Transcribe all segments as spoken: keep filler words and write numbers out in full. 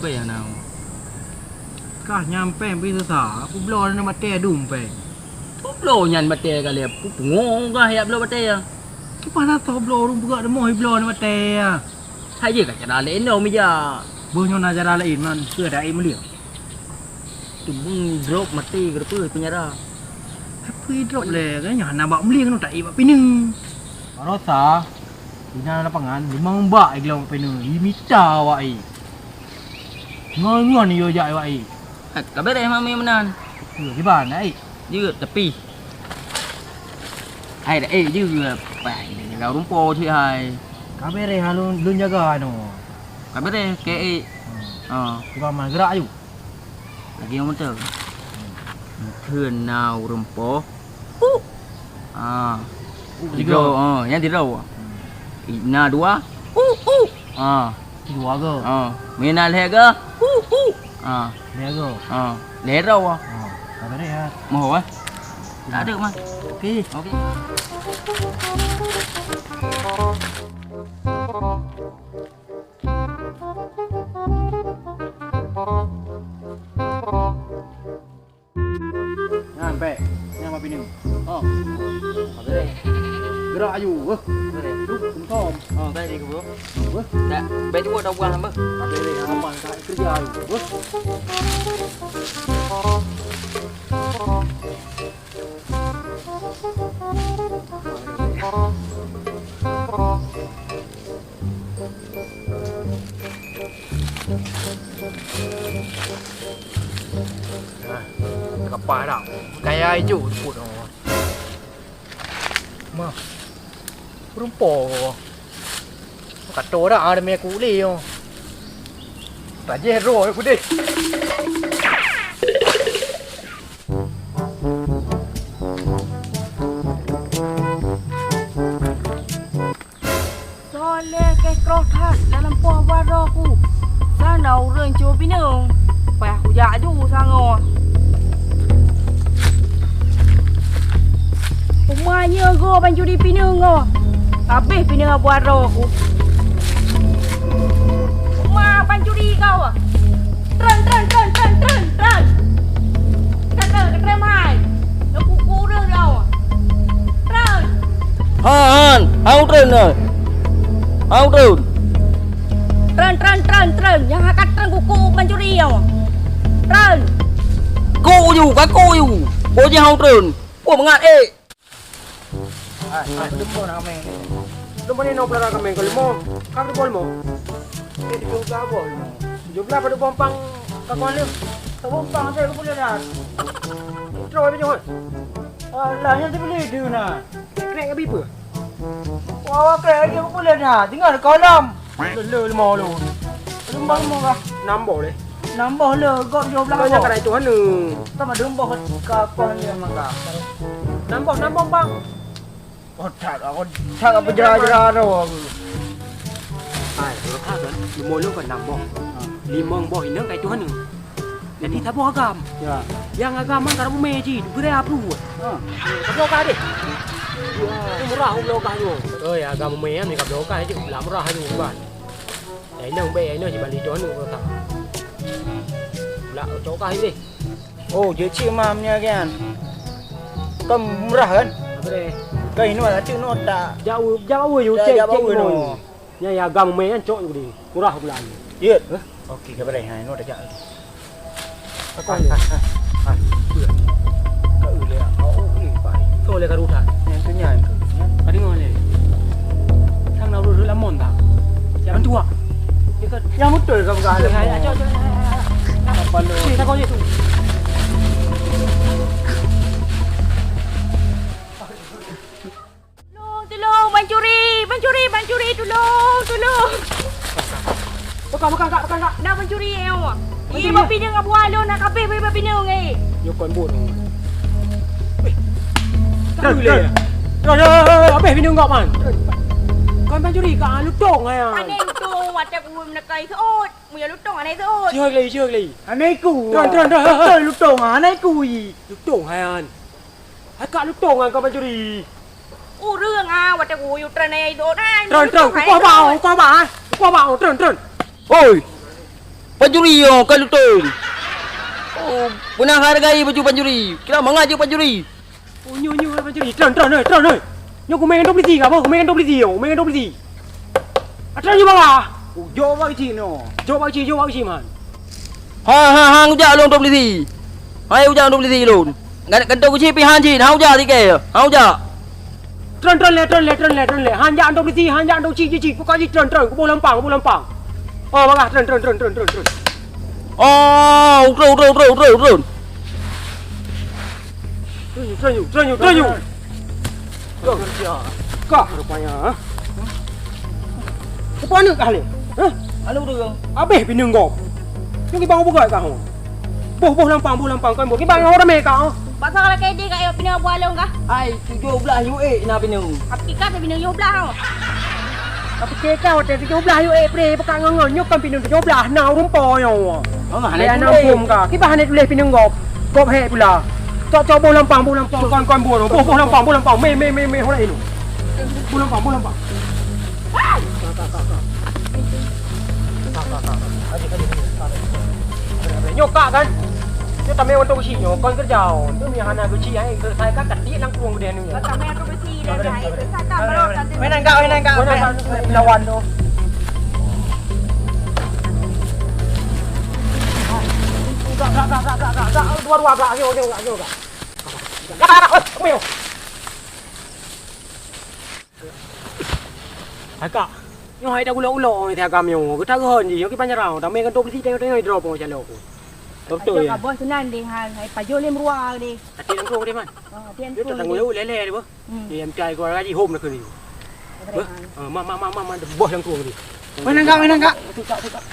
Peue nyang na? Kah nyan péng pih susah, peubloe nyan batèe dum péng. Peubloe nyan batèe ka lheueh, peue pungo kah jak bloe batèe nyan? Kiban na soe bloe ureueng peugah deungoe bloe nyan batèe nyan. Hai jih ka cara laén lom ija. Boh nyoe na cara laén man, peue ada ék mulia. Teubeung drop maté keureupeuh penyara. Tapi drop lé, kan nyan hana bak meulieng tu, tak ék bak pineung. Barosa, di na lapangan, limong bak iglong bak pineung, imita awak ék. Ngon-ngon yo jak awak ék. Ka beres mami meunan. Yo, kiban, tak ék. Jeuet tepi. Hai, tak ék jeuet. Bah, ini lau rumpok cit hai. Ka beres ha lôn, lôn jaga nyoe. Ka beres, keu ék. Hmm. Ha. Kiban man, gerak aju. Lagèe nyang meuteun. Meuteun na ureueng poh. Uh. Ah. Uh, tiga. Tiga, ah, nyang tiga. Hmm. Na dua. Uh, uh. Ah. Dua go. Ah. Meunan lhèe go. Uh, uh. Ah. Lhèe go. Ah. Lhèe droe. Ah. Ka beres, ya. Moh, eh? Tak ada, Man. Okey. Okey. Nyan, Pek. Nyan, Mak Pineung. Oh. Habis. Gerak aju, beuh. Habis. Dup, sungkom. Oh, kan dia ke, beuh? Beuh. Tak, baik juga dah buang, beuh. Habis, aman, tak kerja aju, beuh. Nah, kapah dah. Kaya ijo teupot oh. Mah. Rumpok. Kato dah ada mie kulit oh. Tajih roh aku deh. Soleh keh kroh that lam poh baroe ku. Sana ureueng cue pineung. Payah kujak aju sangoe. Uma nyoe go pancuri pineung go. Habéh pineung baroe ku. Uma pancuri kau. Treun, treun, treun, treun, treun, treun. Treun, treun, treun, hai. Lôn kuku ureueng lôn. Treun. Han, han, han treun, han. Han treun. Treun, treun, treun, treun. Nyang haka treun kuku pancuri nyoe. Treun. Kuk ju, ka kuk ju. Kuk jih han treun. Peue mangat, eh. Hai, hai, padum boh na kameng. Padum boh ni noe peulara kameng keu limo. Ka padum boh limo? Eh, tujoh blah boh limo. Tujoh blah padum boh pang ka kon leuh. Saboh pang saya keu buleuen dah. Troh habis jeuet. Alah, nyan teubeli deuh na. Krek-krek ka bi peue? Wah, wah, krek lagi keu buleuen dah. Tinggal kolam. Le, le, lima lôn. Lôn bang lima kah? Nam boh lé. Nam boh le, gob tujoh blah boh. Banyak kadai tuhan ni. Sama dum boh ka kon ni maka. Nam boh, nam boh bang. Oh, tak, aku tak apa jera-jera tu aku. Hai, kalau kah kan, lima lôn kan nam boh. Ha. Limong boh inong kai tuhan ni. Jadi saboh agam. Ya. Yang agam kan karena umai ji, gerai apa buat? Ha. Saboh kah deh. Wah. Murah ulo kah tu. Oh ya, agam umai ni ka bloka je, pula murah ni, Bang. Ai nang bai ai nang jibali don ureueng ka. Lak cok kah ileh. Oh, jeuet cit mam nya kan. Kan murah kan? Apa deh? Kan inoe lah cit noh tak. Jauh, jauh je cek cek noh. Nya ya agam mé kan cok di. Murah pula ni. Jeuet. Hah? Okey, ka beres. Ha, inoe dah jak. Takon lé. Ha, ha, ha. Ka eu lé. Au lé pai. Kau lé karu that. Nyan tu nyan tu. Ka deungoe lé. Sang na ureueng lamon tak? Siapa tua? Dia kan. Yang betul kau pegang. Hai, hai, cok, cok, hai, hai, hai. Apa lu? Sini, takon je tu. Tulông, tulông, pancuri, pancuri, pancuri, tulông, tulông. Bukan, bukan, Kak, bukan, Kak. Dah pancuri, eh, awak. Pancuri, eh, ya? Babi ni ngabua lôn, nak kabeh babi ni, eh. Yo kon bot. Eh. Kan boleh. Yo, yo, yo, yo, habis bini enggak man. Kon pancuri, Kak, lutong, eh. Aneh lutong, macam ureueng menekai seut. Muya lutong, aneh seut. Sihat lagi, sihat lagi. Aneh ku. Tron, tron, tron. Betul lutong, aneh ku, i. Lutong, hai. Hai kak lutong ngon kau pancuri. Ureueng ah, watèe kuyup tron ai dot ai. Tron, tron, kukoh bak, kukoh bak, ah. Kukoh bak, tron, tron. Hoi. Pancuri nyoe ka lutong. Oh, beuna hargai baju pancuri. Kira mangat jeuet pancuri. Oh, nyoe, nyoe, hai pancuri. Tron, tron, oi, tron, oi. Nyoe kumè ngon polisi ka, boh? Kumè ngon polisi, oh, kumè ngon polisi. Ah, tron nyoe bawah. Oh, jok bak keuchik nyoe. Jok bak keuchik, jok bak keuchik, man. Ha, ha, ha, ujak lôn polisi. Hai, ujak lôn polisi lôn. Ngan kantô keuchik pih han cit, ha ujak sikée. Ha ujak. Tron, tron lé, tron lé, tron lé, tron lé. Han jak ndob lisi, han jak ndob cik, cik, cik. Pokok jih tron, tron. Kuboh lampang, kuboh lampang. Oh, bagah, tron, tron, tron, tron, tron, tron. Oh, utroh, utroh, utroh, utroh, utroh. Tron, tron, tron, tron, tron. Tron. Kah rupanya, ha? Apa aneuk kah lé? Hah? Aneuk tu, Kang. Abéh pineung gob. Nyoe kiban peugah kah, oh. Boh, boh lampang, boh lampang, kon boh. Kiban ngon ramé kah, oh. Paksa kalau kayak dia kat pineung buah long kah? Ai, tujoh blaih U E na pineung. Tapi kah pineung tujoh blaih, oh. Tapi kah watèe tujoh blaih U E pre, pekat ngon ngon. Nyoe kan pineung tujoh blaih, na ureueng po nyoe. Oh, hana tuléh. Aneuk bom kah. Kiban hana tuléh pineung gob. Gob hék pula. Cok, cok, boh lampang, boh lampang, kon, kon, boh, boh, boh lampang, boh lampang. Mé, mé, mé, mé, hana ilong. Boh lampang, boh lampang. Nyoe kak kan? Nyoe tamé untuk si nyoe kon kerja. Tu mi hana gaji ai, saya kan tadi nang kurung gede ni. Tamé untuk si dah. Meunan kak, meunan kak. Lawan tu. Gak, gak, gak, gak, gak, gak, gak, dua, dua, gak, ayo, ayo, gak, ayo, gak. Gak, gak, gak, eh, ayo. Hai kak, nyoe hai dah gulok-gulok nyoe tiagam nyoe. Kita gehon jih, nyoe kiban carang. Tamé kan tok besi tengok-tengok drop nyoe calok. Betul ya. Ka bos tu nan deh, hai, hai pajoh lé meurua deh. Hati nangkong deh, man. Ah, hati nangkong. Dia tak tanggung jawab lele deh, boh. Hmm. Dia M T I keluar gaji home nak kena. Apa dah, hai? Ah, ma, ma, ma, ma, ma, bos nangkong deh. Mana kak, mana kak? Tu kak, tu kak.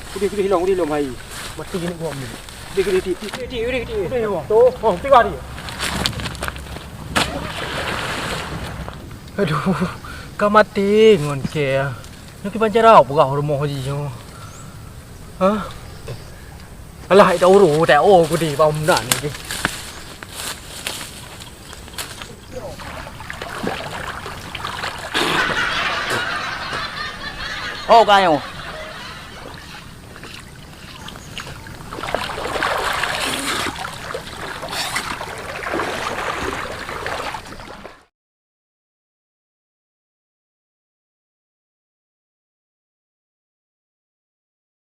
Udah, udah hilang, udah hilang, hai. Mati ni gua ni. Udah, udah, udah, udah, udah, udah, udah, udah. Tu, oh, tiga dia. Aduh, ka maté ngon kèe. Nyoe kiban cara peugah rumoh jih nyoe. Hah? Alah, ita uru, tak oh, ku di bawah meunan ni. Oh, ka nyoe.